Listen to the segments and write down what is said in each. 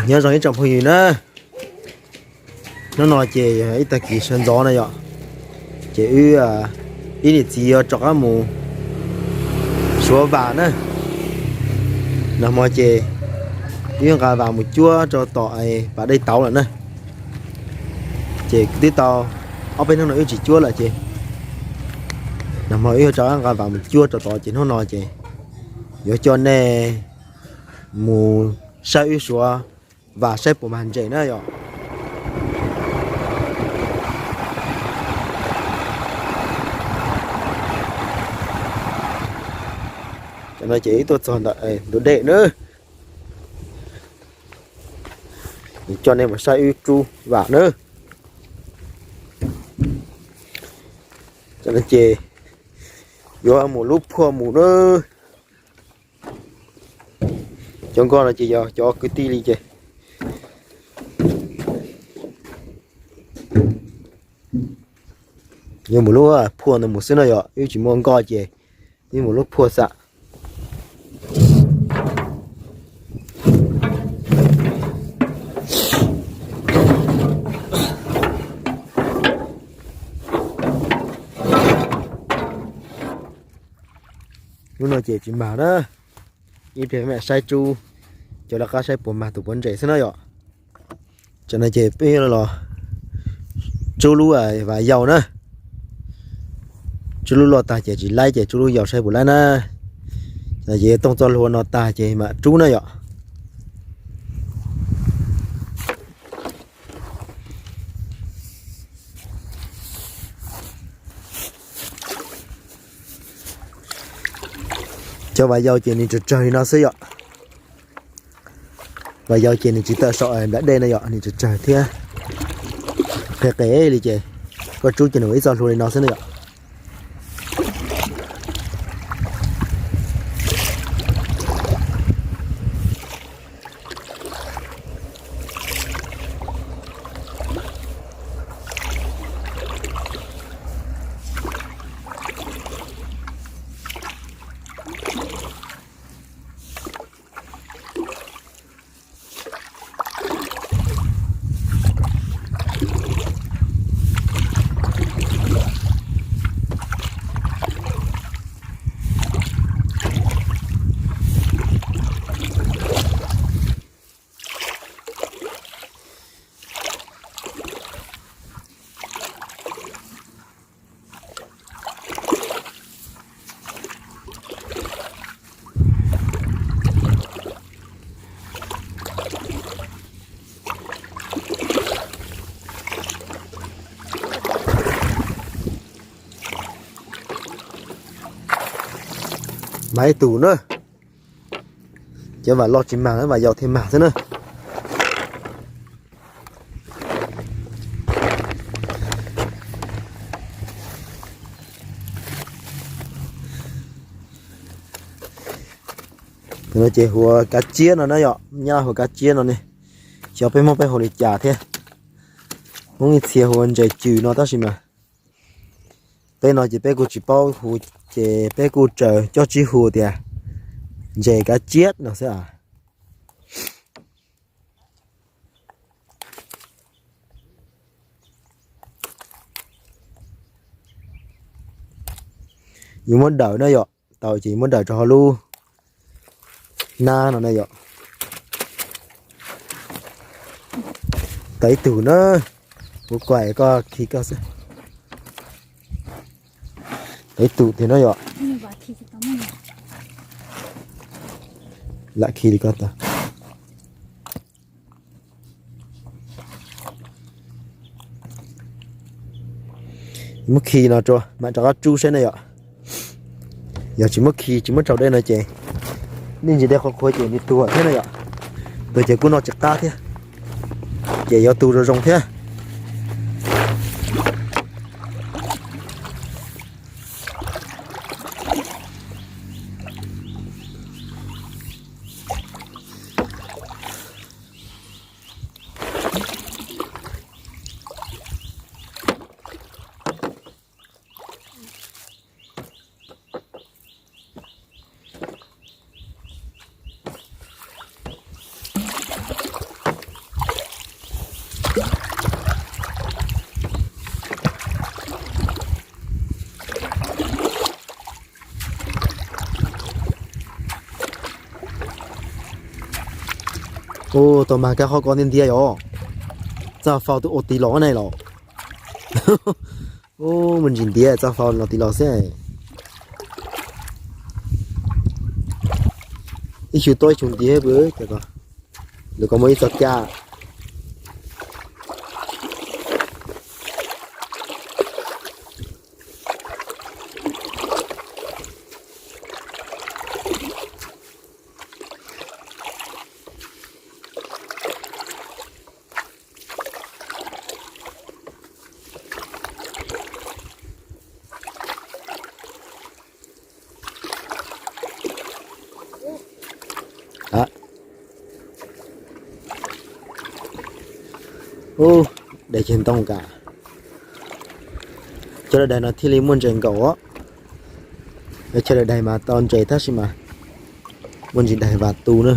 Nyob zoo ib tsoom phooj ywg na, hnub no ces yog ib tag kis sawv ntxov na yom, ces wb ib niam txiv yuav rov qab mus suav vas na. Nag hmo ces wb nqa vas mus cuab rau tom pas dej tauv lawm na. Ces twb tau ob peb hnub no wb tsis cuab lawm ces nag hmo wb yuav rov qab nqa vas mus cuab rau tod ces hnub no ces yuav coj nej mus saib wb suav vas saib puas mag ntses na yom. Cov no ces wb tuaj txog ntawm ntug dej na, coj nej mus saib wb rub vam na. Cov no ces yuav mus lub phuaj mus na. Cov nkoj no ces yog cov kwv tij li ces yuav mus lub phuaj ntawd mus xwb no yom, wb tsis muaj nkoj ces wb mus lub phuaj xwb. Lub no ces tsis mag na, ib pliag mam saib rub, coj lawv qab saib puas mag tus puav ntses xwb na yom. Tam no ces peb los rub lub vas yau na, rub lub loj tag ces tsis laib ces rub lub yau saib puas laib na. Ces tooj txoj hlua no tag ces mam rub na yom. Cov vas yau ces nws tsawg tsawg li no xwb yom. Vas yau ces nws tsis tawm saum nplawm dej no yom, nws tsawg tsawg thiab. Qe qe li ces koj rub ces nws ua ib txoj hlua li no xwb na yom. Mag ib tug na. Cov vas loj tsis mag, vas yau thiaj mag xwb na. No ces hu ua kav tsiab no na yom, nyab hu ua kav tsiab no ne. Xyov peb Hmoob peb hu li cas thiab. Hmoob ib txhia hu ua ntses cws no tab sis mas peb no ces peb kuj tsis paub hu, ces peb kuj raws cov tsib hu tias ntses kav tsiab no xwb a. Yus muab dawm na yom, tau ces yus muab dawm rau hauv lub nab no na yom. Tau ib tug na, kuv kuaim koj khi koj xwb. Tau ib tug tiag na yom. Lam khi li koj tau. Muab khi no rau mam rov qab rub saib na yom. Yog tsis muab khi tsis muab raug dej no ces nej ntsis dej qhuav qhuav ces nws tuag thiab na yom. Tuag ces kuj noj tsis qab thiab, ces yuav tu zoo zoo thiab. Ua tau mag kab qhob ko ntiag ntiag yom. Txaj faus twb ua tiv los ne los. Ua me ntsis ntiav txaj faus los tiv los xwb. Ib xyu tob ib xyu ntiav pw, lawv ko muaj ib txoj kab. Ub, dai ceg ntoo kas. Cov daim daig no thiaj li muaj ntses nkaum os. Cov daim daig mas tau ntses tab sis mas muaj ntsis daig vas tu na.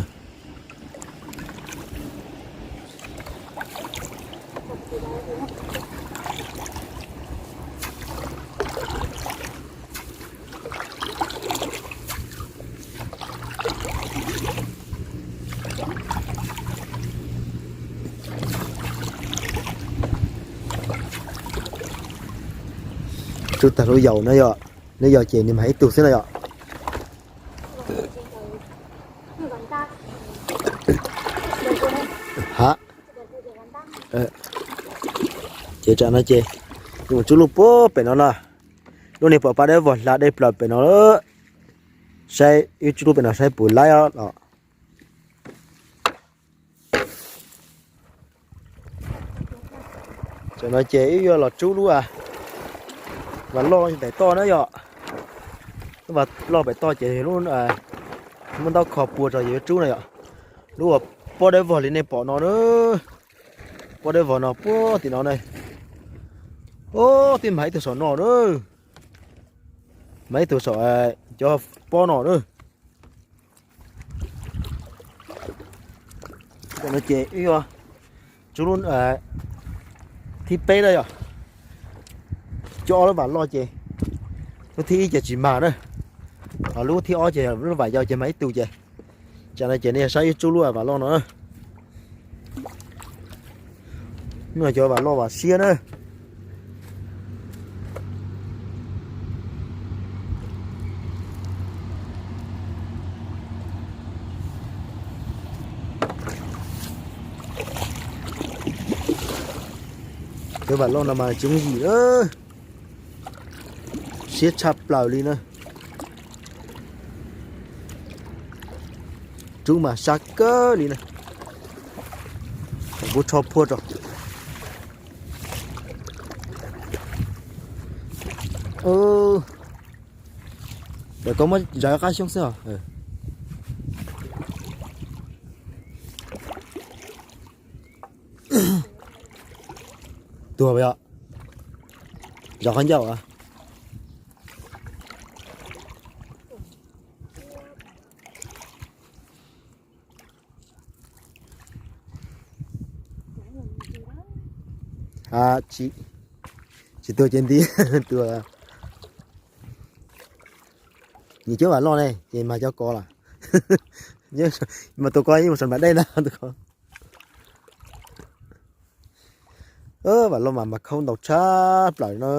Tsub tag lub yaus na yom, lub yaus ces nws mag ib tug xwb na yom. Ha, ces tsam no ces mus tsub lub puag pem no na. Lub niag pom pab dawb vog hla dej plaws pem no. Saib wb tsub lub pem no saib puas laib os los. Tam no ces wb yuav los tsub lub vas loj ntais toj na yom. Lub vas loj pem toj ces lub muab ntaub kho pua rau yus yuav tsub na yom. Lub uas pob dawb vog li nej pom no na. Pob dawb vog no puag tim no ne. Ub, twb mag ib tug saum no na. Mag ib tug saum cov pob no na. Tam no ces wb yuav tsub lub thib peb na yom. Coj ob lub vas loj ces lub thib ib ces tsis mag na. Ho lub thib ob ces lub vas yau ces mag ib tug ces. Tsam no ces nej saib wb tsub lub vas loj no. Hnub no cov vas loj vas siab na. Cov vas loj no mas tsis yooj yim na, siab tshaj plaws li na. Tsub mas sab kawg li na. Kuv tsho phua rau. Ntawm koj muab zov qab xyoob xwb os. Tuag yom. Zov qhov ncauj. Tsis tuag ces nti tuag. Nyias cov vas loj ne ces mag cov kov lawm. Mas tus ko yeej mus saum npam dej ntag tus ko. Vas loj mas mas khaub ntau tshaj plaws na.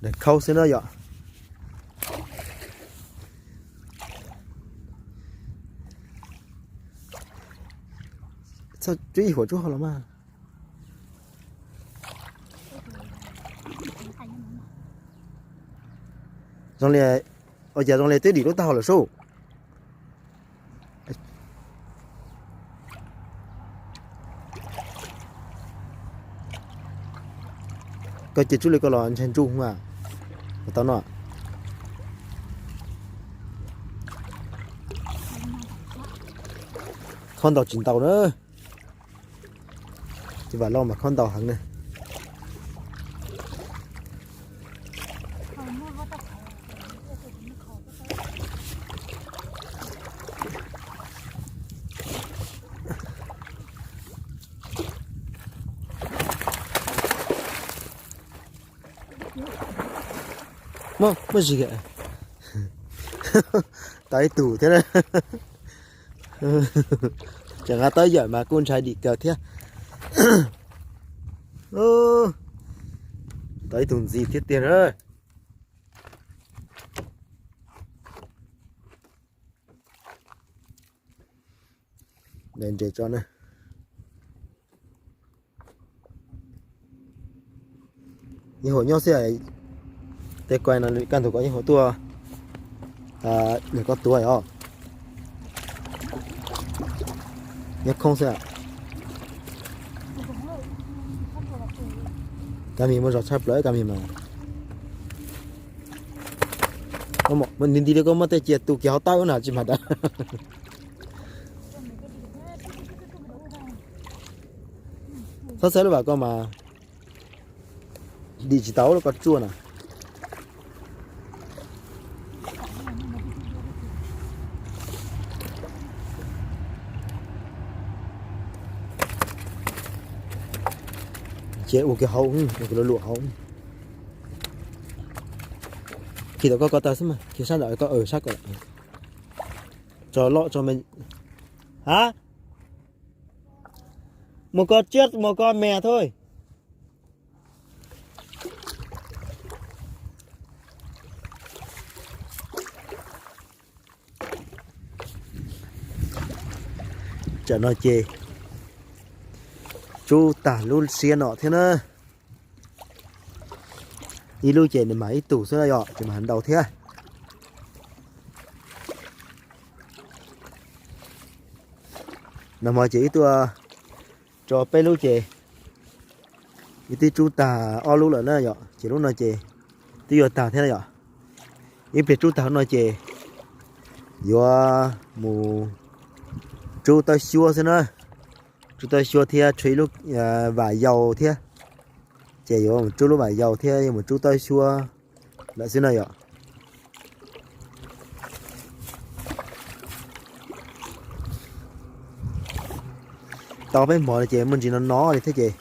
Daim khaub xwb na yom. Txhob tsub ib huam tsub hauv los mas. Zoo li, ua cas zoo li twb dim lub taub hau lawm sub. Koj cia tsub li koj los ntshai ntsuj a. Tau no. Khaub ntau tsis ntau na. Ces vam loj mas khaub ntau heev na. Muaj, muaj zis. Tau ib tug thiab na. Tseem nqa tau yawm mas kuj ntshai dim kawg thiab. Tau ib tug ntxiv thiab tiag na. Ntses tso na. Yeej huam nyob xwb. Tej kuai no kaj ntug ko yeej huam tuaj. Nws koj tuav os. Nyob khoob xwb. Kab mis muaj zog tshaj plaws kab mis mas. Nti nti li koj muab tej cia tu kiag hauv tawb na tsis mas da. Txhob xav lub vam koj mas dim tsis tau lub koj tsuaj na. Ces ua kiag hauv, ua kiag luam luam hauv. Khi tau koj ko taw xwb mas khi sab ntawm ko sab ko. Tso loj tso me. Hab, một con chết một con mè thôi. Tsam no ces tsub tag lub siab no thiab na. Ib lub ces nws mam ib tug xwb na yom, tsis mam ntau thiab. Nag hmo ces ib tuaj tso peb lub ces ib twb tsub tag ob lub lawm na yom, ces lub no ces twb yuav tag thiab na yom. Ib pliag tsub tag lub no ces yuav mus tsub taub xyuab xwb na. Tsub taub xyuab thiab tshuav ib lub vam yau thiab. Ces yuav mus tsub lub vam yau thiab yuav mus tsub taub xyuab lawm xwb na yom. Tau peb hmo no ces muaj ntsis no no li thiab ces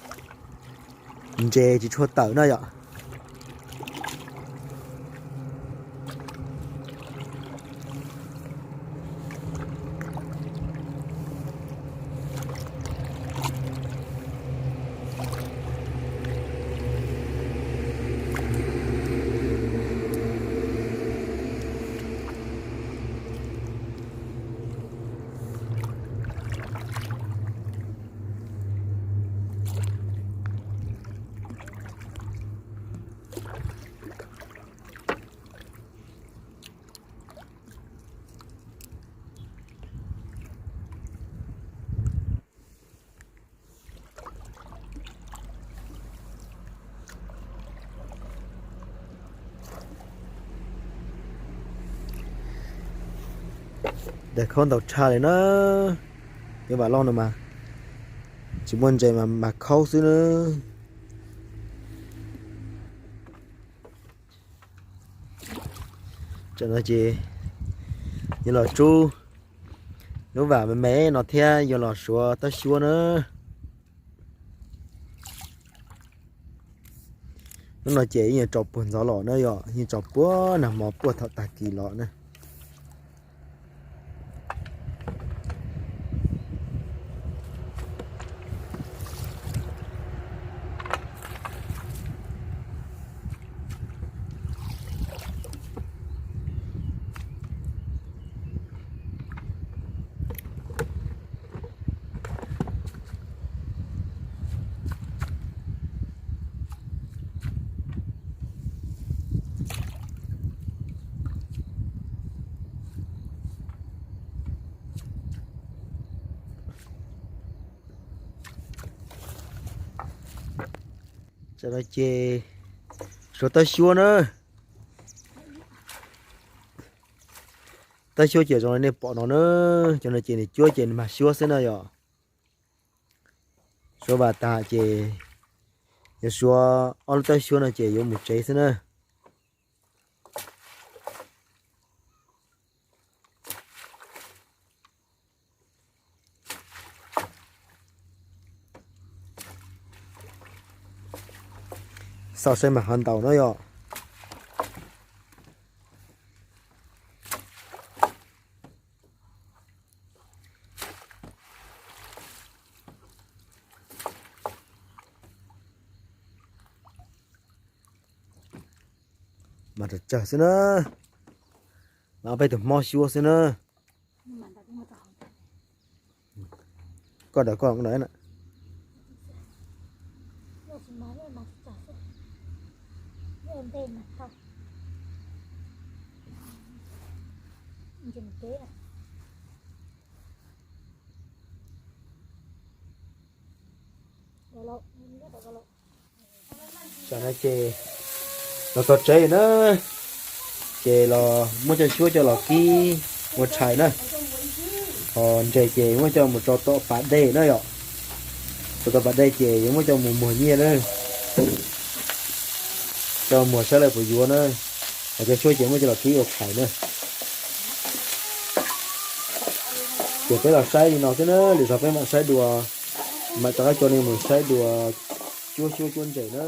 ntses tsis tshua tawm na yom. Daim khaub ntaus tshaj li na. Peb vam loj no mas tsis muaj ntses mas mas khaub xwb na. Tam no ces yuav los tsub lub vam me me no thiab yuav los suav taub xyuab na. Lub no ces yeej tso puag ntxov los na yom, yeej tso puag nag hmo puag thaum tag kis los na. Tam no ces suav taub xyuab na. Taub xyuab ces zoo li nej pom no na. Cov no ces nws cuab ces nws mag xyuab xwb na yom. Suav vam tag ces yuav suav ob lub taub xyuab no ces yuav mus tsev xwb na. Xauj saib mas ho ntaus no yom. Mas tsawg tsawg xwb na, mas ob peb tug hmob xyuab xwb na. Koj daws koj na. Tam no ces los txog tsev na, ces los muab cov xyuab coj los kib ua tshais na. Ho ntses ces muab coj mus rau tom pas dej na yom. Rau tom pas dej ces yuav muab coj mus muag nyiaj na, coj muag saib lawv puas yuav na. Ho cov xyuab ces muab coj los kib ua tshais na. Ces peb los saib li no xwb na, lwm zaug peb mam saib dua, mam rov qab coj nej mus saib dua cuab xyuab cuab ntses na.